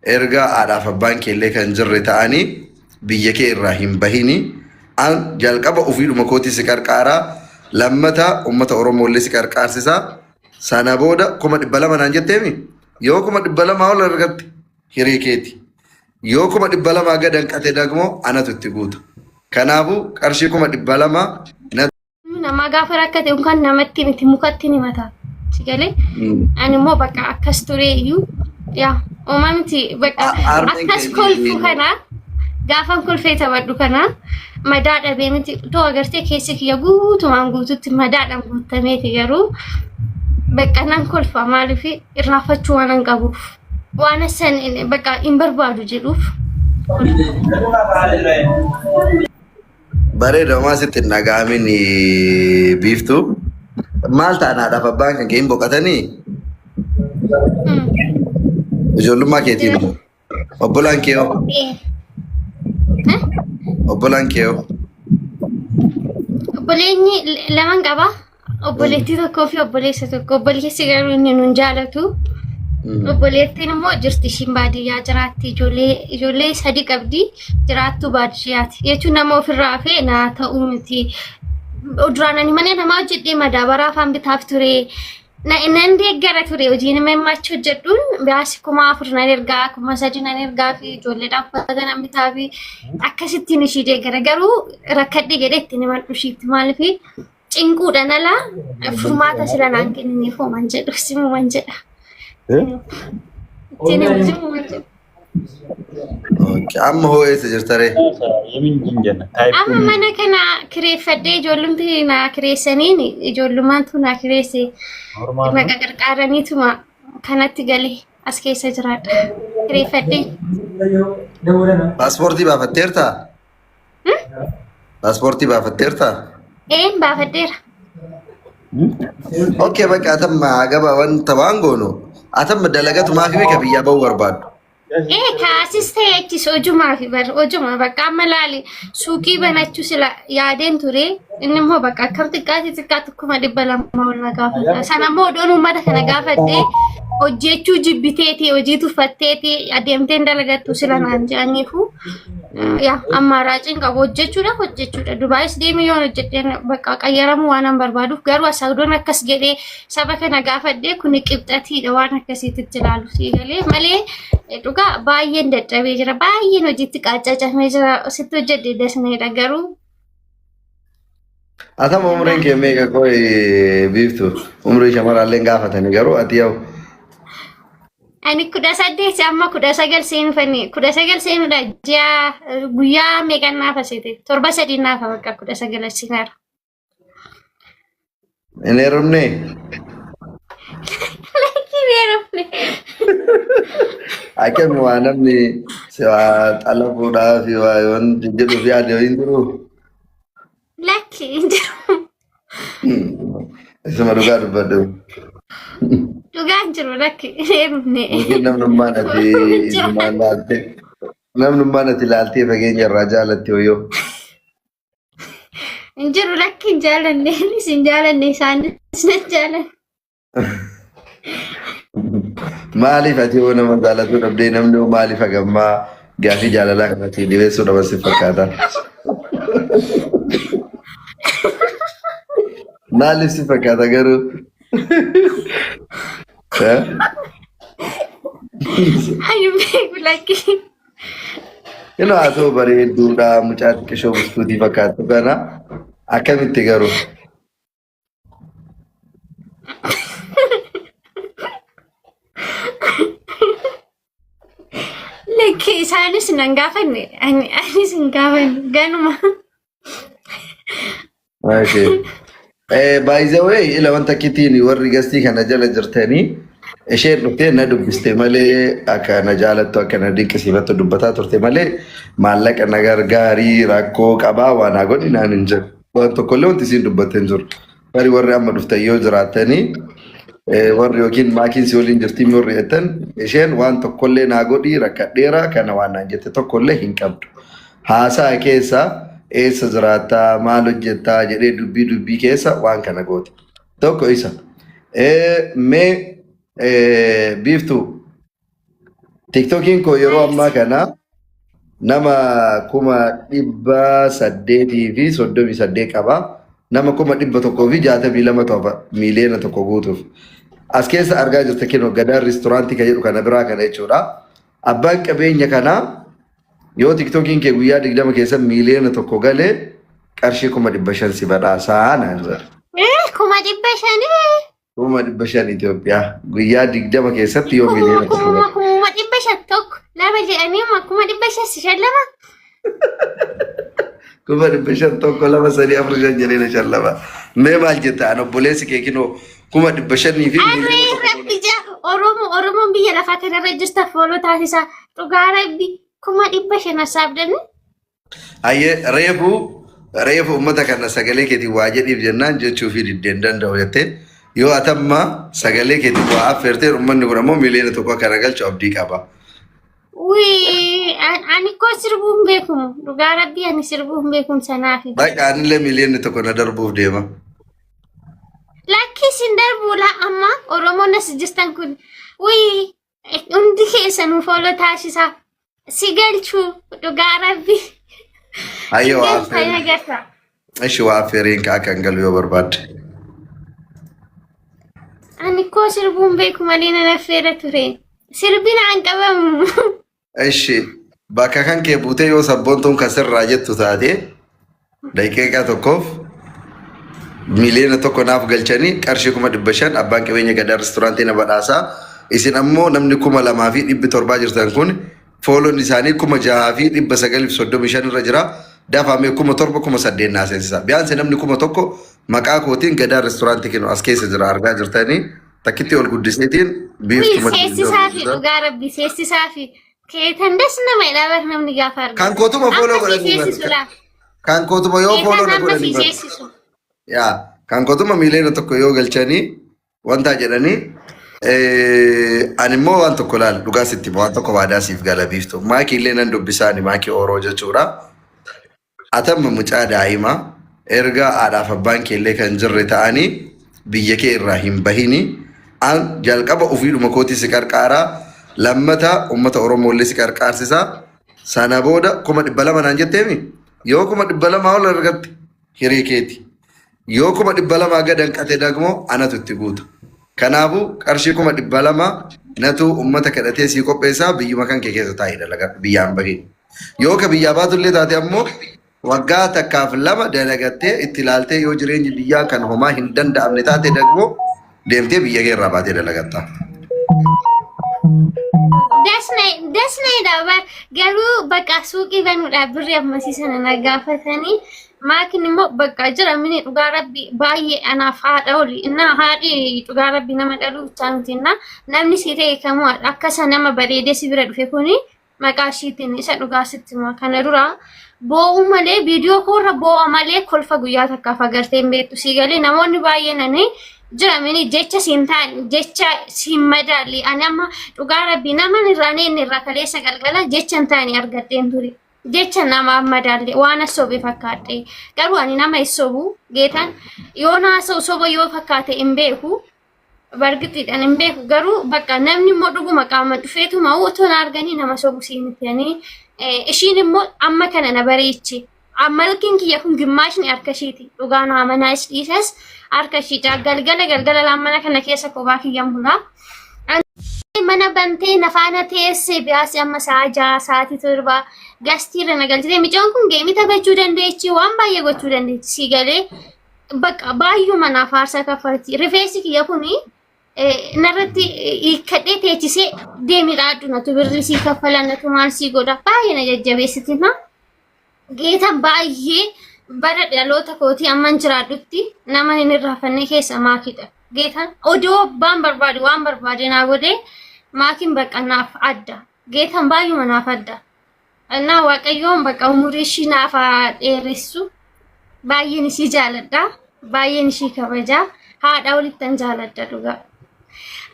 Erga haadhaaf abbaan kee illee kan jirre ta'anii biyya kee irraa hin bahini. An jalqaba ofiidhuma kootii si qarqaara. Lammata uummata Oromoo illee si qarqaarsisa. Sana booda 200,000 naan jetteemi? Yoo 200,000 ol argatte hiree keeti. Yoo 200,000 gad hanqate dagmoo anatu itti guuta. Kanaafuu qarshii 200,000 na Namaa gaafa rakkate yookaan namatti miti mukatti ni mata. Si galee? Ani immoo bakka akkas ture iyyuu yaa uumaa miti bakka Harmeen akkas kee kolfu kana gaafan kolfee taphadhu kana madaa dhabee miti too agartee keessi kiyya guutumaan guututti madaadhaan guutameeti garuu bakka nan kolfa maaliif irraanfachuu waan hin qabuuf waan san bakka hin barbaadu jedhuuf kolfa. Bareeda homaa sitti hin dhaga'amin biiftuu. Maal ta'an haadhaaf abbaan kan kee hin boqatanii? Ijoollummaa keetiin immoo. Obbolaan kee hoo? Obbolaan kee hoo? Obboleenyi laman qaba. Obboleettii tokkoo fi obboleessa tokko. Obboleessi garuu inni nun jaalatu. Obboleettiin immoo jirti ishiin baadiyyaa jiraatti. Ijoollee ijoollee sadi qabdi. Jiraattu baadiyyaati. Jechuun nama ofirraa hafee naa ta'uu miti. Duraan ani mana namaa hojjedhee madaabaraa afaan bitaaf ture. Nan deeggara ture hojii nama himmachi hojjedhuun baasi 4,000 nan ergaa 3,000 nan ergaa fi ijoolleedhaaf uffata nan bitaa fi akkasittiin ishii deeggara garuu rakkadhe jedhee ittiin himadhu ishiitti maaliif cinquudhaan ala furmaata sila naan kenniniif homan jedhu simuman jedha. Ittiin himu simuman jedha. Okay, Amma hoo eessa jirta ree? Amma mana kana kireeffadhee ijoollumti naa kireessaniin ijoollummaantu naa kireesse maqa qarqaaraniituma kanatti galee as keessa jiraadha. Kireeffadhee. Paaspoortii baafatteertaa? Paaspoortii baafatteertaa? Een baafadheera. Okay, bakka atamma gaba wanta waan goonu atamma dalagatu maafi beeka biyyaa ba'uu barbaaddu. Ee kaasis ta'e achis hojumaa fi bar hojuma bakka amma laali suuqii banachuu sila yaadeen ture inni immoo bakka akkam xiqqaati xiqqaatti 200,000 ol na gaafata. Sana immoo odoon uummata kana gaafadhee hojjechuu jibbiteeti hojii tuffatteeti adeemteen dalagattu sila naan jedhaniifu yaa ammaaraaciin qabu hojjechuudha hojjechuudha. Dubaayis deemee yoon hojjedheen bakka qayyaramuu waan an barbaaduuf garuu asaudoon akkas jedhee saba kana gaafadhee kuni qibxatiidha waan akkasiitti ilaalu sii galee malee dhugaa baay'een dadhabee jira baay'een hojiitti qaaccacamee jira sitti hojjedhe dasneedha garuu Atama umriin kee meeqa qoy biiftu umrii shamarraallee gaafatani garuu ati yaa'u Ani 18 amma 19 seenufani 19 seenuudha ji'a guyyaa meeqan naafa seete torba sadii naafa bakka 19 seenaara. Hin heerumne? Lakki hin heerumne. Akkami waa namni si waa xalafuudhaaf waa wanti jedhuuf yaade hin jiru? Lakki hin jiru. Isuma dhugaa dubbadhu. Dhugaa hin jiru lakki hin heerumne. Yookiin namnummaan ati isumaan laaltee namnummaan ati laaltee fageenya irraa jaalatte hoyyoo. Hin jiru lakki hin jaalanne innis hin jaalanne isaanis na jaalanne. Maaliif ati hoo nama jaalatuu dhabdee namni hoo maaliif hagammaa gaafii jaalalaa kanatti dhiyeessuu dhaban si fakkaata? Maaliif si fakkaata garuu? Eh? Ani beeku lakki. Inni haa ta'u bareedduudha mucaa xiqqishoo buskuutii fakkaattu kana akkamitti garuu? Lakki isaanis nan gaafanne ani anis hin gaafanne ganuma. Okay. By the way, ila wanta kittiin warri gastii kana jala jirtanii isheen dhuftee na dubbiste malee akka na jaalattu akka na dinqisiifattu dubbataa turte malee maallaqa na gargaarii rakkoo qabaa waan haa godhi naan hin jiru. Waan tokkollee wanti isiin dubbatte hin jiru. Bari warri amma dhuftan yoo jiraattanii warri yookiin maakiin si waliin jirtii warri jettan isheen waan tokkollee naa godhii rakkadheera kana waan naan jette tokkollee hin qabdu. Haasaa keessa eessa jiraattaa maal hojjettaa jedhee dubbii dubbii keessa waan kana goote. Tokko isa. Mee biiftuu. TikTokiin koo yeroo ammaa kana nama 838,000 qaba. Nama 162,000tu hafa 1 miiliyoona guutuuf. As keessa argaa jirta kinoo Gadaan Restaurant kan jedhu kana biraa kana jechuudha. Abbaan qabeenya kanaa yoo TikTokiin kee guyyaa 20 keessa 1 miiliyoona galee qarshii 500,000 si badhaasaa naan jedha. 500,000? 500,000 Itoophiyaa guyyaa 20 keessatti yoo Kumuma 1 miiliyoona kumuma gale. 500,000, tokko lama jedhanii 500,000 si shallama. 500,000, tokko, lama, sadii, afur, shan jedhee na shallama. Mee maal jetta? An obboleessi kee kinoo 500,000 fi Arree 1 miiliyoona rabbi jaa Oromoo, Oromoon biyya lafaa kanarra jirta follow taasisaa, dhugaa rabbi 500,000 hassaabdanii. Hayyee, reefu reefu uummata kana sagalee keetiin waa jedhiif jennaan jechuu fi diddeen danda'u jettee, yoo atamma sagalee keetiin waa affeertee uummanni kun ammoo 1 miiliyoona kana galchu abdii qaba. Wii, ani koo sirbuu hin beekumu, dhugaa rabbi ani sirbuu hin beekumu sanaafi. Bakka anillee 1 miiliyoonni na darbuuf deema. Lakkii sin darbuu laa, amma Oromoon as jirtan kun wii hundi keessanuu follow taasisaa, si galchuu dhugaa rabbi. Hayyee, Si waa galcha affeereen. agarta. Ishi, waa affeereen ka akka hin galu yoo barbaadde. Ani koo sirbuu hin beeku malee nan affeera ture. Sirbi naan qabamu. Ishi, bakka kan kee buutee yoo sabboontuun kan sirraa jettu taate daqiiqaa tokkoof 1 miiliyoona naaf galchanii qarshii 500,000 abbaan qabeenya Gadaa Restaurant na badhaasaa. Isin ammoo namni 2700 jirtan kun follown isaanii 6935 irra jira. Dafamee 7000, 8000 naa seensisa. Biyaansi namni 1000 maqaa kootiin Gadaa Restaurant kennu as keessa jira argaa jirtanii takkitti ol guddiseetiin Wii biiftuma. Seessisaa fi dhugaa rabbi seessisaa fi keetan das nama ilaalar namni gaafa argatu. Kan kootuma follow Amma si godhanii seessisu bara. laa. Kan kootuma yoo follow Keetan na amma si godhanii bara. seessisu. Yaa, kan kootuma 1 miiliyoona yoo galchanii wanta jedhanii ani immoo waan tokko laal, dhugaa sitti hima, waan tokko waadaa siif gala biiftu. Maakii illee nan dubbisaani, maakii Ooroo jechuudha. Atamma mucaa daa'imaa erga haadhaaf abbaan kee illee kan jirre ta'anii biyya kee irraa hin bahini. An jalqaba ofiidhuma kootii si qarqaaraa, lammata uummata Oromoo illee si qarqaarsisaa. Sana booda 200,000 naan jetteemi, yoo 200,000 ol argatte hiree keeti. Yoo 200,000 gad hanqate dagmoo anatu itti guuta. Kanaafuu qarshii 200,000 natu uummata kadhatee sii qopheessaa, biyyuma kan kee keessa taa'ee dalagaa, biyyaan bahin. Yoo ka biyyaa baatullee taate ammoo waggaa takkaaf lama dalagattee itti ilaaltee yoo jireenyi biyyaa kan homaa hin danda'amne taate dagmoo deemtee biyya kee irraa baatee dalagatta. Dasneedha bar, garuu bakka suuqii banuudhaaf birri ammasii sana na gaafatanii maakin immoo bakka jira mini, dhugaa rabbi baay'ee anaaf haadha oli innaa haadhi, dhugaa rabbi nama dhaluu bichaa miti, innaa namni si ta'e kamuu akka isa nama bareedee si bira dhufe kuni maqaa ishiitiin isa dhugaa sitti hima. Kana dura boo'uu malee, viidiyoo koorra boo'a malee kolfa guyyaa takkaaf agartee hin beektu. Sii galee, namoonni baay'een ani jira mini jecha siin ta'an jecha siin madaalli, ani amma dhugaa rabbi naman irraa neen irraa kaleessa galgala jecha hin taane argadheen ture. Jecha namaaf madaalle waan as sobe fakkaadhe, garuu ani nama hin sobu geetan, yoo naasa'u soba yoo fakkaate hin beeku. Bargixiidhaan hin beeku, garuu bakka namni immoo dhuguma qaama dhufeetuma otoo na arganii nama sobu siin itti. Ishiin immoo amma kana na bareechi. Malkiin kiyya kun gimmaashni harka ishiiti. Dhugaa naa manaas dhiisas harka ishiiti. Galgala galgala mana kana keessa kophaa kiyyan bulaa. Mana bantee na faana teessee biyaasi amma sa'a 6, sa'aatii 7 gastiirra na galchite. Micoon kun game taphachuu dandeechi, waan baay'ee gochuu dandeechi. Si galee, bakka baay'uma naaf aarsaa kaffalti. Rifeensi kiyya kuni narratti hiikkadhee teechisee deemi dhaadhu, natu birrii sii kaffala, natu maal sii godha, baay'ee na jajjabeessiti na. Geetan baay'ee bara dhaloota kootii amman jiraadhutti nama hin irraanfanne keessa maakidha. Geetan odoo abbaan barbaade waan barbaade naa godhee maakiin bakka naaf adda. Geetan baay'uma naaf adda. Innaa Waaqayyoon bakka umurii ishii naaf haa dheeressu. Baay'een ishii jaaladha. Baay'een ishii kabaja. Haadha olittan jaaladha dhugaa.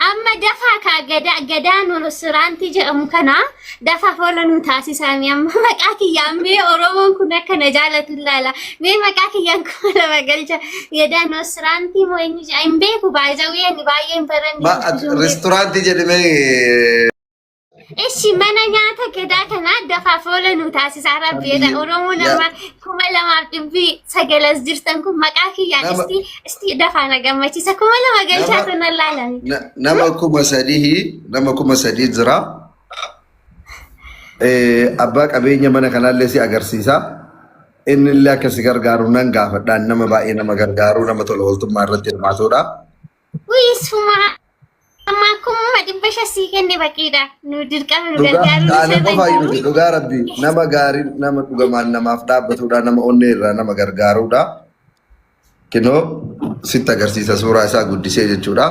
Amma dafaa kaa Gadaan Restaurant jedhamu kana dafaa follow nu taasisaa mee, amma maqaa kiyyaan mee Oromoon kun akka na jaalatu ilaala. Mee maqaa kiyyaan 2000 galcha. Gadaan Restaurant moo eenyu jedha hin beeku, baay'ee ani baay'ee hin baranne, dubbisuu hin beeku. Restaurant jedhamee. Ishi mana nyaata Gadaa kanaa dafaa follow nu taasisaa rabbiidha. Oromoo nama 2900 jirtan kun maqaa kiyyaan isti isti dafaa na gammachiisa. 2000 galchaa tana laalame. Nama 3000, nama 3000 jira. Abbaa qabeenya mana kanaallee si agarsiisa. Inni illee akka si gargaaru nan gaafadhaan, nama baay'ee nama gargaaru, nama tola ooltummaa irratti hirmaatudha. Wii, suma amma 500,000 sii kenne baqiidha. Nu dirqama nu Dhugaa gargaaru nu ana sirra qofaa hin miti, dhugaa rabbi, nama gaarii, nama dhugamaan namaaf dhaabbatudha, nama onnee irraa nama gargaarudha. Kinoo sitti agarsiisa suuraa isaa guddisee jechuudha.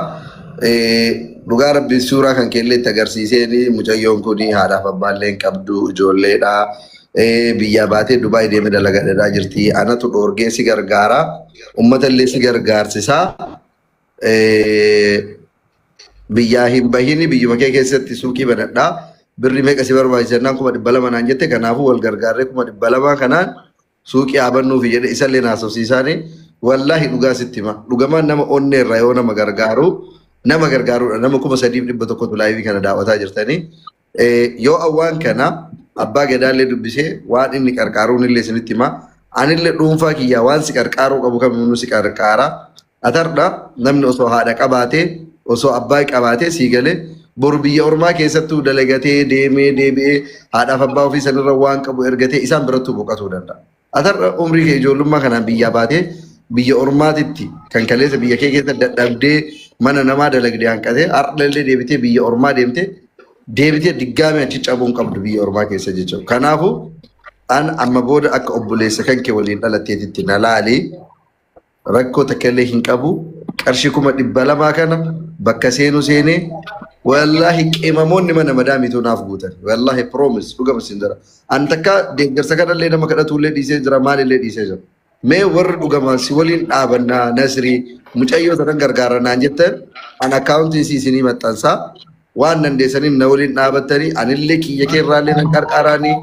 Dhugaa rabbi, suuraa kan keellee itti agarsiiseen, mucayyoon kun haadhaaf abbaallee hin qabdu, ijoolleedha. Biyyaa baatee Dubaay deemee dalagadhaa jirti. Anatu dhoorgee si gargaara. Uummata illee si gargaarsisaa. Biyyaa hin bahini, biyyuma kee keessatti suuqii banadhaa. Birri meeqa si barbaachisa jennaan 200,000 naan jette. Kanaafuu wal gargaarree 200,000 kanaan suuqii haa bannuufi jedhe isallee naasofsiisaani. Wallaahi dhugaa sitti hima. Dhugamaan nama onnee irraa yoo nama gargaaru, nama gargaaruudha. Nama 3100tu live kana daawwataa jirtanii. Yoo awwaan kana abbaa gadaallee dubbisee waan inni qarqaaruun illee isinitti hima. Anillee dhuunfaa kiyyaa waan si qarqaaruu qabu kamiinuu si qarqaara. Atardha namni osoo haadha qabaatee, osoo abbaa qabaatee, sii galee boru biyya ormaa keessattuu dalagatee deemee deebi'ee haadhaaf abbaa ofii sanirra waan qabu ergatee isaan birattuu boqotuu danda'a. Atarra umrii kee ijoollummaa kanaan biyyaa baatee biyya ormaatitti kan kaleessa biyya kee keessa dadhabdee mana namaa dalagdee hanqatee, har'a illee deebitee biyya ormaa deemtee deebitee diggaamee achi cabuu hin qabdu biyya ormaa keessa jechuudha. Kanaafuu an amma booda akka obboleessa kan kee waliin dhalatteetitti na laali. Rakkoo takka illee hin qabu. Qarshii 200,000 kana bakka seenu seenee, wallaahi qimamoonni mana madaamiitu naaf guutan. Wallaahi, promise, dhugama sin jira. An takka deeggarsa kanallee nama kadhatullee dhiisee jira, maalillee dhiisee jira. Mee warri dhugamaan si waliin dhaabannaa, Nasrii mucayyoo sanan gargaara naan jettan, an akkaawuntii isii isinii maxxansaa. Waan dandeessaniin na waliin dhaabattanii anillee kiyya keerraallee nan qarqaaraanii.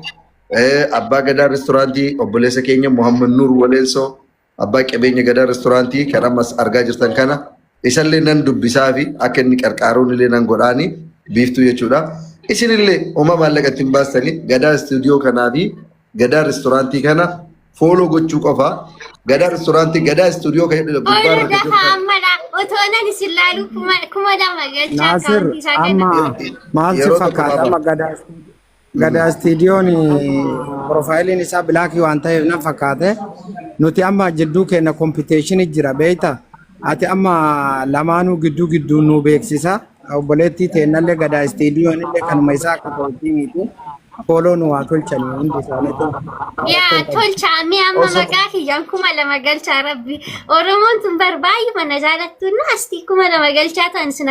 Abbaa Gadaa Restooraantii, obboleessa keenya Muhammad Nuur Waleensoo, abbaa qabeenya Gadaa Restooraantii kan ammas argaa jirtan kana, isallee nan dubbisaa fi akka inni qarqaaruun illee nan godhaani biiftuu jechuudha. Isinillee oma maallaqa ittiin baastanii Gadaa Istuudiyoo kanaa fi Gadaa Restooraantii kana follow gochuu qofa. Gadaa Restooraantii, Gadaa Istuudiyoo kan jedhu gubbaa Oolu irra kan jiru dafa kana. ammadha. Otoo nan isin laalu 2000 galchaa Naasir, akkaawuntii isaa kana. amma maal si Yeroo tokko fakkaata? baaba. Amma Gadaa Istiidiyoon profaayiliin isaa black waan ta'eef nan fakkaate. Nuti amma jidduu keenya competition jira, beekta. Ati amma lamaanuu gidduu gidduu nu beeksisa. Obboleettii teennallee Gadaa Istiidiyoon illee kanuma isaa akka tolchii miti. Follow nu haa tolchanii hundi isaaniitu. Yaa tolchaa, mi amma Osoo maqaa kiyyaan 2000 galchaa rabbi. Oromoon tun bar baay'uma na jaalattu na asti 2000 galchaa ta'an isin